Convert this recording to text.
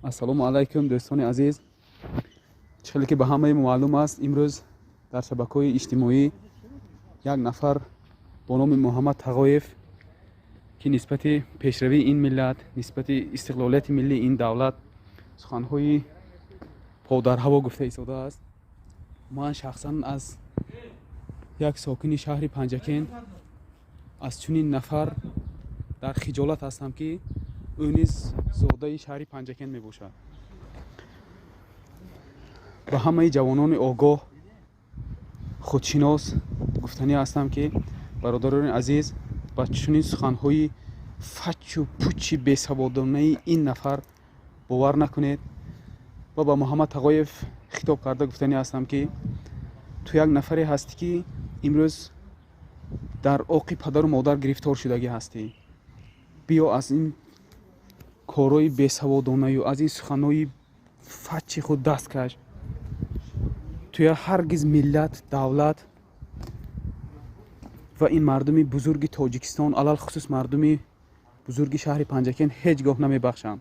Ассалому алайкум, дӯстони азиз. Чӣ хеле ки ба ҳамаи маълум аст, имрӯз дар шабакаҳои иҷтимоӣ як нафар бо номи Муҳаммад Тағоев, ки нисбати пешравии ин миллат, нисбати истиқлолияти миллии ин давлат суханҳои подарҳаво гуфта истодааст, ман шахсан аз як сокини шаҳри Панҷакент аз чунин нафар дар хиҷолат ҳастам, ки ӯ низ зодаи шаҳри Панҷакент мебошад. Ба ҳамаи ҷавонони огоҳ, худшинос гуфтанӣ ҳастам, ки бародарони азиз, ба чунин суханҳои фаччу пучи бесаводонаи ин нафар бовар накунед ва ба Муҳаммад Тағоев хитоб карда гуфтанӣ ҳастам, ки ту як нафаре ҳастӣ, ки имрӯз дар оқи падару модар гирифтор шудагӣ ҳастӣ. Биё, аз ин корҳои бесаводонаю аз ин суханҳои фаччи худ даст каш. Туя ҳаргиз миллат, давлат ва ин мардуми бузурги Тоҷикистон, алалхусус мардуми бузурги шаҳри Панҷакент, ҳеҷ гоҳ намебахшанд.